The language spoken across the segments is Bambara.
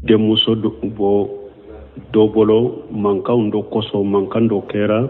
Denmuso bɔ dɔ bolo mankanw dɔ kosɔn, mankan dɔ kɛra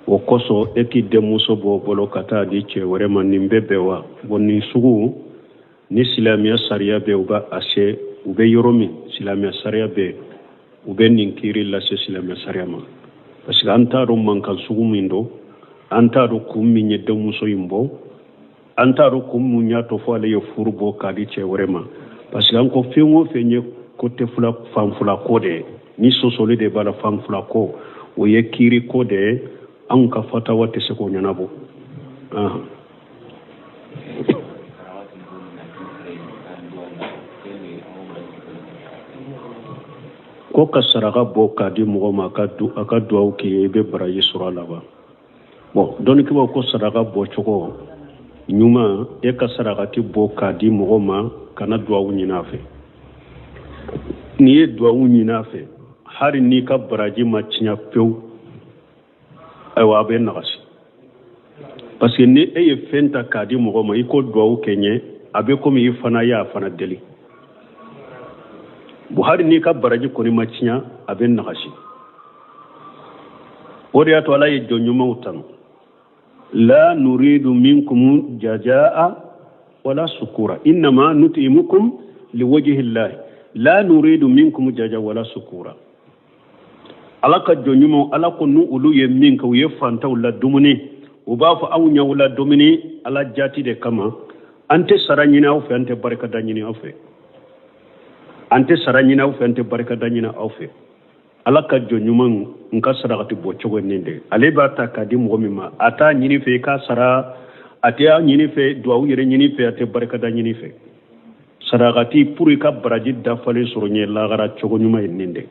o kosɔn, e k'i denmuso bɔ o bolo ka taa di cɛ wɛrɛ ma, nin bɛ bɛn wa? Bon, nin sugu ni silamɛya sariya bɛ, u b'a se u bɛ yɔrɔ min silamɛya sariya bɛ, u bɛ nin kiiri lase silamɛya sariya ma, parce que an t'a dɔn mankan sugu min don, an t'a dɔn kun min ye denmuso in bɔ, an t'a dɔn kun mun y'a to fo ale ye furu bɔ k'a di cɛ wɛrɛ ma. Parce que an ko fɛn o fɛn ye côté fila, fan fila ko de ye, ni sɔsɔli de b'a la, fan fila ko, o ye kiiri ko de ye, anw ka fatawa tɛ se k'o ɲɛnabɔ. Ko ka saraka bɔ k'a di mɔgɔ ma, a ka duwawu k'i ye, i bɛ baraji sɔrɔ a la wa? Bon, dɔnnikɛbaw ko saraka bɔcogo ɲuman, e ka sarakati bɔ k'a di mɔgɔ ma, kana duwawu ɲini a fɛ. N'i ye duwawu ɲini a fɛ, hali n'i ka baraji ma tiɲɛ pewu, ayiwa, a bɛ nagasi. Parce que ni e ye fɛn ta k'a di mɔgɔ ma, i ko duwawu kɛ n ye, a bɛ komi i fana y'a fana deli. Bon, hali n'i ka baraji kɔni ma tiɲɛ, a bɛ nagasi. O de y'a to Ala ye jɔn ɲumanw tanu: la nuridu minkum jajaa wala sukura innama nutimukum liwajhi llahi la nuridu minkum jaja wala sukura. Ala ka jɔn ɲumanw, Ala ko n'u olu ye min kɛ, u ye fantanw la dumuni, u b'a fɔ anw y'aw la dumuni Ala jati de kama, an tɛ sara ɲini aw fɛ, an tɛ barikada ɲini aw fɛ, an tɛ sara ɲini aw fɛ, an tɛ barikada ɲini aw fɛ. Ala ka jɔn ɲuman n ka sarakati bɔ cogo nin de, ale b'a ta k'a di mɔgɔ min ma, a t'a ɲini fɛ i k'a sara, a tɛ a ɲini fɛ duwawu yɛrɛ ɲini fɛ, a tɛ barikada ɲini fɛ. Sarakati pour i ka baraji dafalen sɔrɔ ɲɛ lagara, cogo ɲuman ye nin de.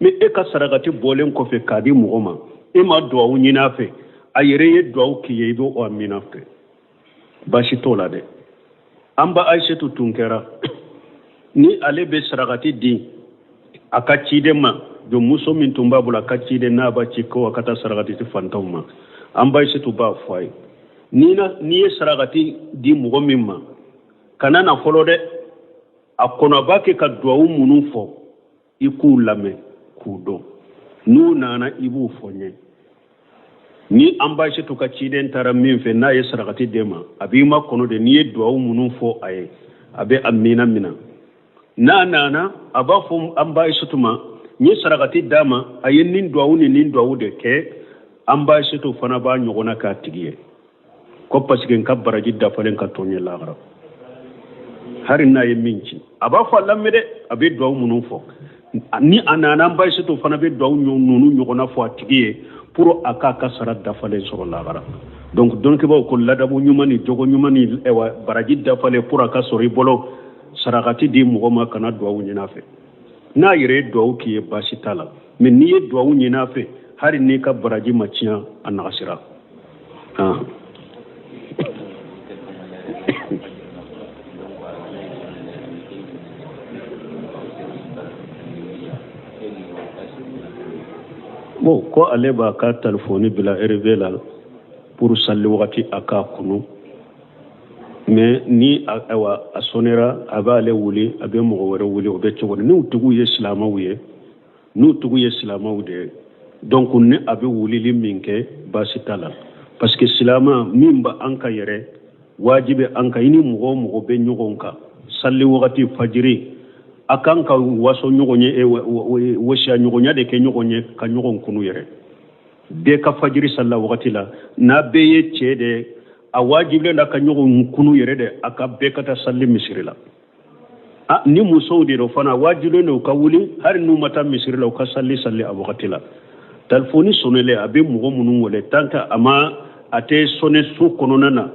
Mais e ka sarakati bɔlen kɔfɛ k'a di mɔgɔ ma, e ma duwawu ɲini a fɛ, a yɛrɛ ye duwawu k'i ye, i b'o amina fɛ, baasi t'o la dɛ. An ba Ayisetu tun kɛra ni ale bɛ sarakati di a ka ciden ma, jɔnmuso min tun b'a bolo, a ka ciden n'a b'a ci ko a ka taa sarakati di fantanw ma, an ba Ayisetu b'a fɔ a ye: n'i ye sarakati di mɔgɔ min ma, kana na fɔlɔ dɛ, a kɔnɔ a b'a kɛ ka duwawu minnu fɔ, i k'u lamɛn k'u dɔn, n'u nana i b'u fɔ n ye. Ni an ba Ayisetu ka ciden taara min fɛ, n'a ye sarakati d'e ma, a b'i ma kɔnɔ de, n'i ye duwawu minnu fɔ a ye, a bɛ a mina mina. N'a nana, a b'a fɔ an ba Ayisetu ma: n ye sarakati d'a ma, a ye nin duwawu ni nin duwawu de kɛ. An ba Ayisetu fana b'a ɲɔgɔnna k'a tigi ye, ko parce que n ka baraji dafalen ka to n ye lahara. Hali n'a ye min ci, a b'a fɔ a lamɛn dɛ, a bɛ duwawu minnu fɔ, ni a nana, an ba Ayisetu fana bɛ duwawu ninnu ɲɔgɔnna fɔ a tigi ye pour a k'a ka sara dafalen sɔrɔ lahara. Donc dɔnnikɛbaw ko ladamu ɲuman ni jogo ɲuman ni ɛwa baraji dafalen pour a ka sɔrɔ i bolo, sarakati di mɔgɔ ma, kana duwawu ɲini a fɛ. N'a yɛrɛ ye duwawu k'i ye, baasi t'a la, mais n'i ye duwawu ɲini a fɛ, hali n'i ka baraji ma tiɲɛ, a nagasira. Bon, ko ale b'a ka telefɔni bila réveil la pour sali wagati a k'a kunu, mais ni ayiwa a sɔnnera, a b'ale wuli, a bɛ mɔgɔ wɛrɛ wuli, o bɛ cogo di? N'u tigiw ye silamɛw ye, n'u tigiw ye silamɛw de ye, donc ni a bɛ wulili min kɛ, baasi t'a la, parce que silamɛ min bɛ an ka yɛrɛ wajibi an kan, i ni mɔgɔ o mɔgɔ bɛ ɲɔgɔn kan sali wagati fajiri, a kan ka waso ɲɔgɔn ye, wasiya ɲɔgɔnya de kɛ ɲɔgɔn ye ka ɲɔgɔn kunu yɛrɛ. Bɛɛ ka fajiri salila wagati la, n'a bɛɛ ye cɛ de, a wajibilen la ka ɲɔgɔn kunu yɛrɛ de, a ka bɛɛ ka taa sali misiri la. A ni musow de don fana, wajibilen don u ka wuli, hali n'u ma taa misiri la, u ka sali sali a wagati la. Telefɔni sɔnɛlen, a bɛ mɔgɔ minnu wele, tant que a ma a tɛ sɔnɛ so kɔnɔna na,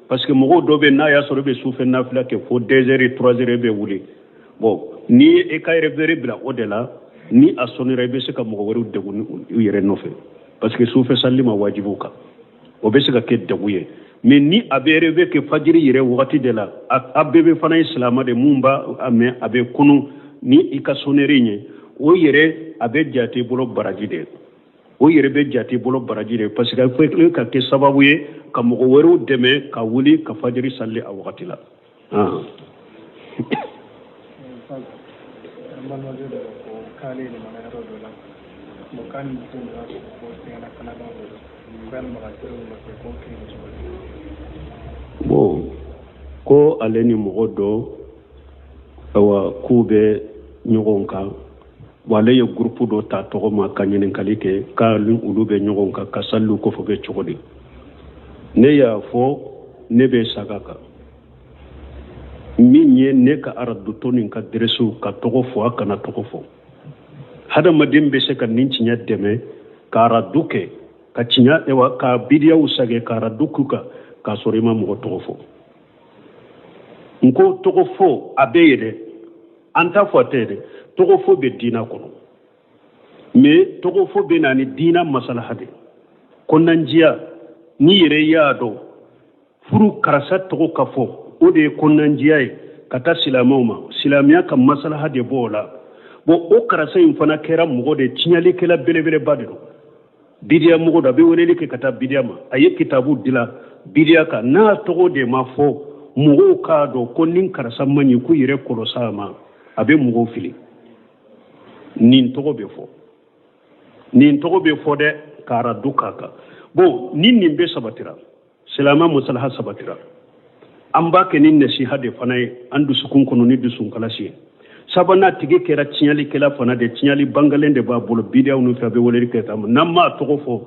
parce que mɔgɔw dɔ bɛ, n'a y'a sɔrɔ i bɛ sufɛ nafila kɛ fo 2 heures, 3 heures bɛ wuli. Bon, ni e ka réveil bila o de la, ni a sɔnnira, i bɛ se ka mɔgɔ wɛrɛw degun u yɛrɛ nɔfɛ, parce que sufɛ sali ma wajibi kan, o bɛ se ka kɛ degun ye. Mais ni a bɛ réveil kɛ fajiri yɛrɛ wagati de la, a bɛɛ bɛ fana ye silamɛ de mun b'a mɛn, a bɛ kunu ni i ka sonnerie ye, o yɛrɛ a bɛ jate i bolo baraji de ye, o yɛrɛ bɛ jate i bolo baraji de ye, parce que a bɛ ka kɛ sababu ye ka mɔgɔ wɛrɛw dɛmɛ ka wuli ka fajiri sali a wagati la. Balimakɛ dɔ ko k'ale yɛlɛmana yɔrɔ dɔ la, bon, k'a ni muso min y'a sɔrɔ ko sɛgɛnna kalaba dɔ don, ko yalima ka sira o nɔfɛ k'o kɛ cogo di? Bon, ko ale ni mɔgɔ dɔ, awa, k'u bɛ ɲɔgɔn kan. Bon, ale ye gurupu dɔ ta tɔgɔ ma ka ɲininkali kɛ k'ale olu bɛ ɲɔgɔn kan ka saliw kɔfɛ bɛ cogo di. Ne y'a fɔ, ne bɛ saga kan min ye ne ka araduto nin ka dɛrɛsiw ka tɔgɔ fɔ, a kana tɔgɔ fɔ. Hadamaden bɛ se ka nin tiɲɛ dɛmɛ ka aradu kɛ ka tiɲɛ, ewa, ka bidiyaw sage ka aradu k'u kan k'a sɔrɔ i ma mɔgɔ tɔgɔ fɔ. N ko tɔgɔ fɔ a bɛ yen dɛ, an t'a fɔ a tɛ yen dɛ. Tɔgɔ fɔ bɛ diina kɔnɔ, mais tɔgɔ fɔ bɛ na ni diina masalaha de kɔnɔnandiya. N'i yɛrɛ y'a dɔn furu karisa tɔgɔ ka fɔ, o de ye kɔnɔnandiya ye ka taa silamɛw ma, silamɛya ka masalaha de b'o la. Bon, o karisa in fana kɛra mɔgɔ de tiɲɛlikɛla belebeleba de don, bidiya mɔgɔ dɔ a bɛ weleli kɛ ka taa bidiya ma, a ye kitabu dila bidiya kan, n'a tɔgɔ de ma fɔ mɔgɔw k'a dɔn ko nin karisa man ɲi, k'u yɛrɛ kɔlɔsi a ma, a bɛ mɔgɔw fili. Nin tɔgɔ bɛ fɔ, nin tɔgɔ bɛ fɔ dɛ, ka aradu k'a kan. Bon, ni nin bɛɛ sabatira, silamɛ masalaha sabatira, an b'a kɛ ni nasiha de fana ye an dusukun kɔnɔ ni dusunkalasi ye. Sabanan, tigi kɛra tiɲɛlikɛla fana de, tiɲɛli bangalen de b'a bolo bidiyaw fɛ, a bɛ weleli kɛ ta ma, n'an m'a tɔgɔ fɔ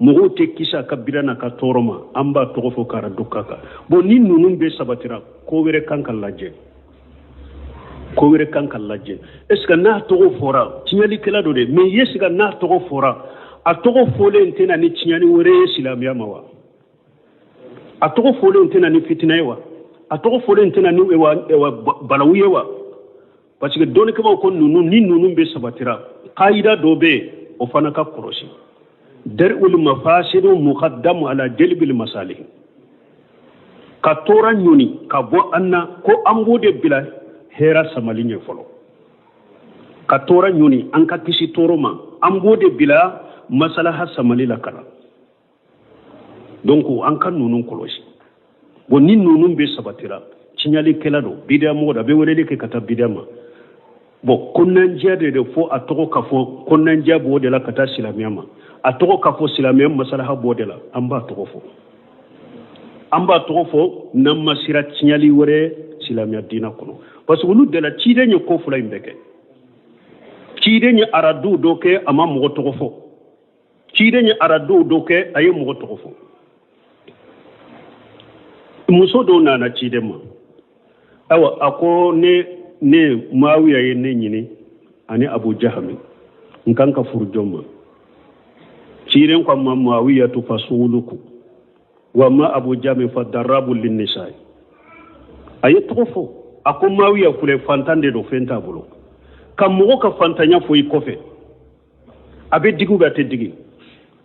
mɔgɔw tɛ kisi a ka bida n'a ka tɔɔrɔ ma, an b'a tɔgɔ fɔ k'a aradu k'a kan. Bon, ni ninnu bɛɛ sabatira, ko wɛrɛ kan ka lajɛ, ko wɛrɛ kan ka lajɛ. Est ce que n'a tɔgɔ fɔra tiɲɛlikɛla don dɛ, mais est ce que n'a tɔgɔ fɔra, a tɔgɔ fɔlen tɛna ni tiɲɛni wɛrɛ ye silamɛya ma wa? A tɔgɔ fɔlen tɛna ni fitina ye wa? A tɔgɔ fɔlen tɛna ni balawu ye wa? Parce que dɔnnikɛbaw ko ninnu ni ninnu bɛ sabatira, kayida dɔ bɛ yen, o fana ka kɔlɔsi: dar'ul mafasidu muqaddamu ala jalbil masalih. Ka tɔɔrɔ ɲoni ka bɔ an na, ko an b'o de bila hɛrɛ samali ɲɛ fɔlɔ. Ka tɔɔrɔ ɲoni, an ka kisi tɔɔrɔ ma, an b'o de bila masalaha samali la ka na. Donc an ka ninnu kɔlɔsi. Bon, ni ninnu bɛ sabatira, tiɲɛlikɛla don, bidiya mɔgɔ don, a bɛ weleli kɛ ka taa bidiya ma. Bon, kɔnɔnajɛ de fo a tɔgɔ ka fɔ, kɔnɔnajɛ b'o de la ka taa silamɛya ma, a tɔgɔ ka fɔ silamɛya masalaha b'o de la, an b'a tɔgɔ fɔ, an b'a tɔgɔ fɔ n'an ma sira tiɲɛli wɛrɛ silamɛya diinɛ kɔnɔ. Parce que olu de la ciden ye ko fila in bɛɛ kɛ. Ciden ye aradu dɔ kɛ, a ma mɔgɔ tɔgɔ fɔ. Ciden ye aradu dɔ kɛ, a ye mɔgɔ tɔgɔ fɔ. Muso dɔw nana ciden ma, ayiwa, a ko ne Muawiya ye ne ɲini ani Abu Jahami, n kan ka furu jɔn ma? Ciden ko ma Muawiya tu fasuluku wa ma Abu Jahami fa darabu linnisa. A ye tɔgɔ fɔ, a ko Muawiya filɛ, fantan de don, fɛn t'a bolo. Ka mɔgɔ ka fantanya fɔ i kɔfɛ, a bɛ digi ou a tɛ digi?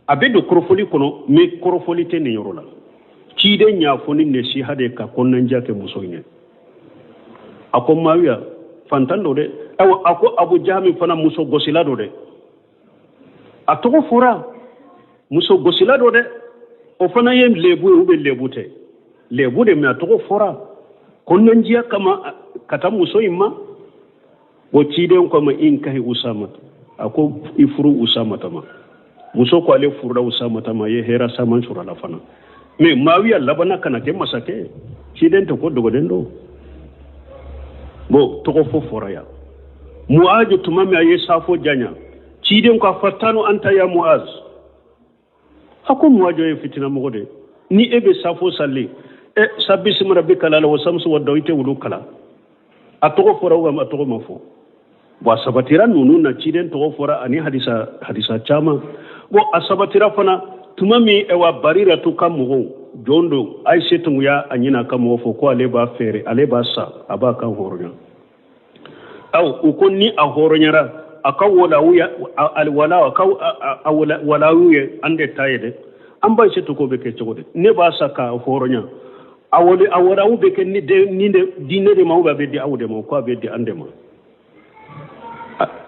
A bɛ don kɔrɔfɔli kɔnɔ, mais kɔrɔfɔli tɛ nin yɔrɔ la. Ciden y'a fɔ ni nasiha de ka kɔnɔnajɛ kɛ muso in ye. A ko Muawiya fantan don dɛ, ayiwa, a ko Abu Jahami fana muso gosila don dɛ. A tɔgɔ fɔra, muso gosila don dɛ, o fana ye lebu ye ou bien lebu tɛ? Lebu de, mais a tɔgɔ fɔra kɔnɔnajɛ kama ka taa muso in ma. O ciden ko ma in kahi Usama, a ko i furu Usama ma. Muso ko ale furula Usama ma, a ye hɛrɛ saman sɔrɔ a la fana. Mais Muawiya labanna ka na kɛ masakɛ, ciden tɛ ko dogolen don. Bon, tɔgɔ fɔ fɔra yan. Muaz tuma min a ye safo janya, ciden ko a fatanu anta ya Muaz. A ko Muaz ye fitina mɔgɔ de, ni e bɛ safo sali e sabisima rabbika lala wa samsu wa daw, i tɛ olu kalan. A tɔgɔ fɔra ou a tɔgɔ ma fɔ? Bon, a sabatira ninnu na, ciden tɔgɔ fɔra ani hadisa caman. Bon, a sabatira fana tuma min ɛwa Barira to ka mɔgɔw jɔn don, Ayise tun y'a ɲini a ka mɔgɔ fɔ ko ale b'a feere, ale b'a sa, a b'a kan hɔrɔnya. Aw u ko ni a hɔrɔnyara, a ka wala a ka walawu ye an de ta ye dɛ. An b'a se to ko bɛ kɛ cogo di? Ne b'a sa k'a hɔrɔnya, a walawu bɛ kɛ ni de di ne de ma ou a bɛ di aw de ma? Ko a bɛ di an de ma.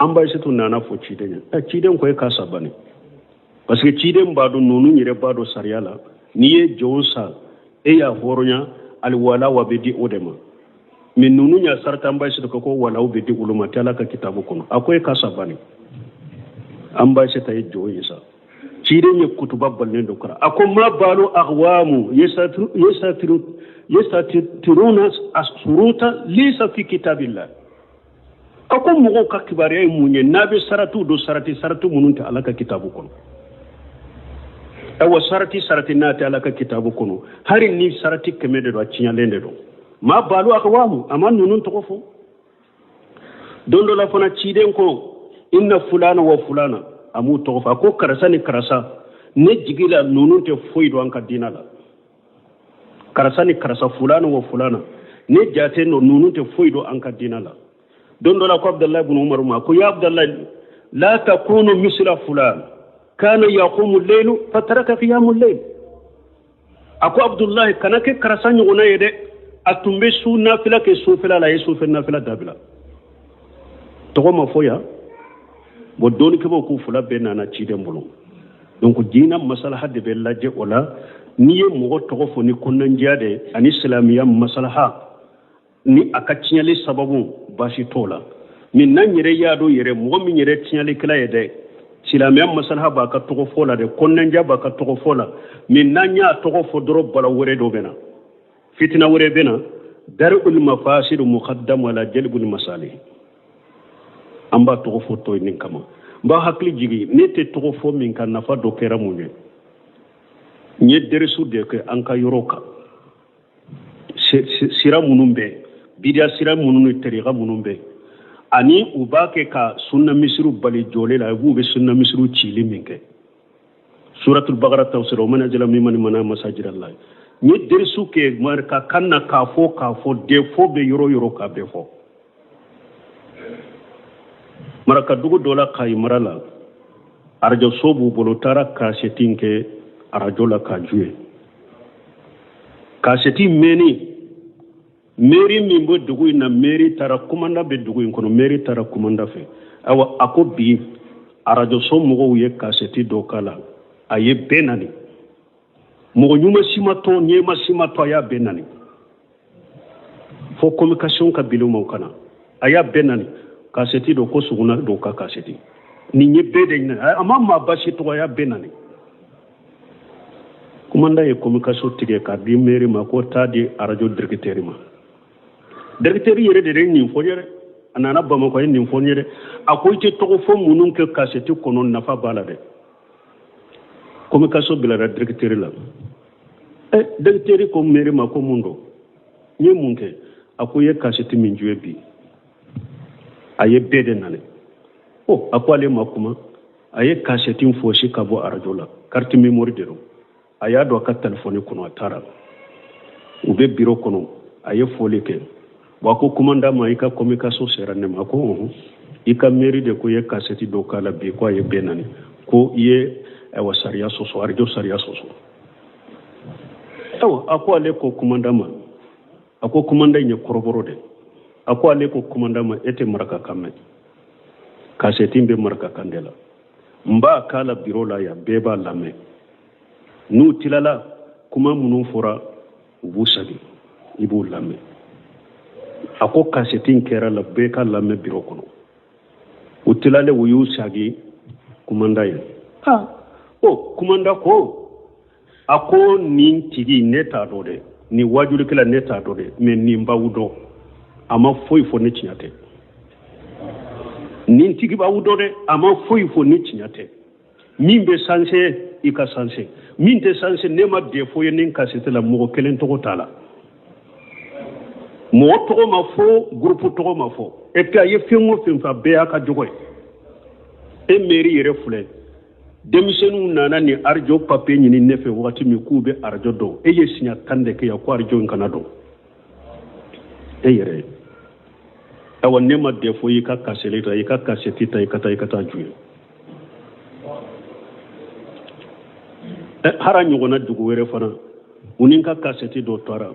An b'a se to nana fɔ ciden ye, ciden ko e k'a sabani, parce que ciden b'a dɔn, ninnu yɛrɛ b'a dɔn sariya la, n'i ye jɔn sa, e y'a hɔrɔnya, aliwala wa bɛ di o de ma. Mais ninnu y'a sarata an ba Ayisata ko walaw bɛ di olu ma tɛ Ala ka kitabu kɔnɔ. A ko e ka sabali, an ba Ayisata ye jɔn ye sa. Ciden ye kutuba balilen dɔ kalan, a ko ma balu aghwamu yastatiruna asuruta laysa fi kitabillah. A ko mɔgɔw ka kibaruya ye mun ye n'a bɛ saratiw don, sarati minnu tɛ Ala ka kitabu kɔnɔ? Ayiwa, sarati n'a tɛ Ala ka kitabu kɔnɔ, hali ni sarati 100 de don, a tiɲɛlen de don. Ma balu aghwamu, a ma ninnu tɔgɔ fɔ. Don dɔ la fana ciden ko inna fulana wa fulana, a m'u tɔgɔ fɔ. A ko karisa ni karisa, ne jigi la ninnu tɛ foyi dɔn an ka diinɛ la. Karisa ni karisa, fulana wa fulana, ne jate no ninnu tɛ foyi dɔn an ka diinɛ la. Don dɔ la ko Abudulayi ibn Umar ma ko ya Abudulayi, la takunu misla fulan kana yaqumu al-laylu fataraka qiyamu al-layl. A ko Abudulayi, kana kɛ karisa ɲɔgɔnna ye dɛ, a tun bɛ su nafila kɛ sufɛla la, a ye sufɛ nafila dabila. Tɔgɔ ma fɔ yan. Bon, dɔnnikɛbaw k'u fila bɛɛ nana ciden bolo. Donc diinɛ masalaha de bɛ lajɛ o la. N'i ye mɔgɔ tɔgɔ fɔ ni kɔnɔnajɛya de ani silamɛya masalaha ni a ka tiɲɛli sababu, baasi t'o la. Mais n'an yɛrɛ y'a dɔn yɛrɛ mɔgɔ min yɛrɛ tiɲɛlikɛla ye dɛ, silamɛya masalaha b'a ka tɔgɔ fɔ la dɛ, kɔnɔnajɛya b'a ka tɔgɔ fɔ la, mais n'an y'a tɔgɔ fɔ dɔrɔn bala wɛrɛ dɔ bɛ na, fitina wɛrɛ bɛ na. Dar'ul mafasid muqaddam ala jalbul masalih. An b'a tɔgɔ fɔ tɔ nin kama. N b'a hakili jigin, ne tɛ tɔgɔ fɔ min ka nafa dɔ kɛra mun ye. N ye derisu de kɛ an ka yɔrɔ kan, sira minnu bɛ bidiya, sira minnu ni tariqa minnu bɛ, ani u b'a kɛ ka sunna misiriw bali jɔlen la, b'u bɛ sunna misiriw cili min kɛ. Suratul Bakara tafsir o mana jala min mana masajid Allah. N ye derisu kɛ marika kan na k'a fɔ defo bɛ yɔrɔ yɔrɔ k'a bɛɛ fɔ. Marakadugu dɔ la Kayi mara la, arajoso b'u bolo, taara kasɛti kɛ arajo la k'a ju ye. Kasɛti mɛnni, mairie min bɛ dugu in na, mairie taara, kumanda bɛ dugu in kɔnɔ, mairie taara kumanda fɛ. Ayiwa, a ko bi arajoso mɔgɔw ye kasɛti dɔ k'a la, a ye bɛɛ nani, mɔgɔ ɲuman si ma to, ɲɛma si ma to, a y'a bɛɛ nani fo communication ka biliw ma o kana, a y'a bɛɛ nani. Kasɛti dɔ ko suguna dɔw ka kasɛti nin ye bɛɛ de ɲini, a ma maa basi tɔgɔ, a y'a bɛɛ nani. Kumanda ye communication tigɛ k'a di mairie ma ko taa di arajo directeur ma. Directeur yɛrɛ de ye nin fɔ n ye dɛ, a nana Bamakɔ, a ye nin fɔ n ye dɛ. A ko i tɛ tɔgɔ fɔ minnu kɛ kasɛti kɔnɔ, nafa b'a la dɛ. Communication bilara directeur la. Directeur ko mairie ma ko mun don, n ye mun kɛ? A ko i ye kasɛti min joué bi, a ye bɛɛ de nani. O a ko ale ma kuma, a ye kasɛti fosi ka bɔ arajo la, carte mémoire de don, a y'a don a ka telefɔni kɔnɔ, a taara u bɛ biro kɔnɔ, a ye foli kɛ. Wa ko kumanda ma, i ka communication sera ne ma. A ko ɔhɔn, i ka mairie de ko i ye kasɛti dɔ k'a la bi, ko a ye bɛɛ nani, ko i ye ayiwa sariya sɔsɔ, arajo sariya sɔsɔ. Ayiwa, a ko ale ko kumanda ma, a ko kumanda in ye kɔrɔbɔrɔ de, a ko ale ko kumanda ma, e tɛ marakakan mɛn, kasɛti bɛ marakakan de la, n b'a k'a la biro la yan, bɛɛ b'a lamɛn. N'u tilala kuma minnu fɔra, u b'u sagi, i b'u lamɛn. A ko kasɛti in kɛra la, bɛɛ ka lamɛn biro kɔnɔ. U tilalen, u y'u sagi kumanda ye. O kumanda ko, a ko nin tigi ne t'a dɔn dɛ, nin wajulikɛla ne t'a dɔn dɛ, mais nin b'aw dɔn, a ma foyi fɔ ni tiɲɛ tɛ. Nin tigi b'aw dɔn dɛ, a ma foyi fɔ ni tiɲɛ tɛ. Min bɛ sanse, i ka sanse, min tɛ sanse, ne ma defo ye ni kasɛti la, mɔgɔ kelen tɔgɔ t'a la, mɔgɔ tɔgɔ ma fɔ, groupe tɔgɔ ma fɔ. Et puis a ye fɛn o fɛn fɔ, a bɛɛ y'a ka jogo ye. E mairie yɛrɛ filɛ, denmisɛnninw nana ni arajo papier ɲini ne fɛ wagati min k'u bɛ arajo dɔn, e ye siɲɛ 10 de kɛ yan ko arajo in kana dɔn e yɛrɛ ye. Ayiwa, ne ma defo i ka kasɛti ta, i ka kasɛti ta, i ka taa, i ka taa ju ye. Hara ɲɔgɔnna dugu wɛrɛ fana, u ni n ka kasɛti dɔ taara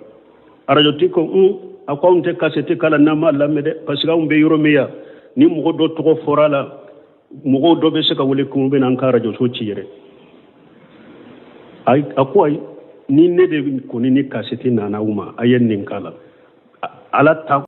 arajotigi ko a ko anw tɛ kasɛti k'a la n'an m'a lamɛn dɛ, parce que anw bɛ yɔrɔ min yan, ni mɔgɔ dɔ tɔgɔ fɔra la, mɔgɔw dɔ bɛ se ka wele k'u bɛ na an ka arajoso ci yɛrɛ. Ayi, a ko ayi, ni ne de kɔni ni kasɛti nana u ma, a ye nin k'a la, ala ta.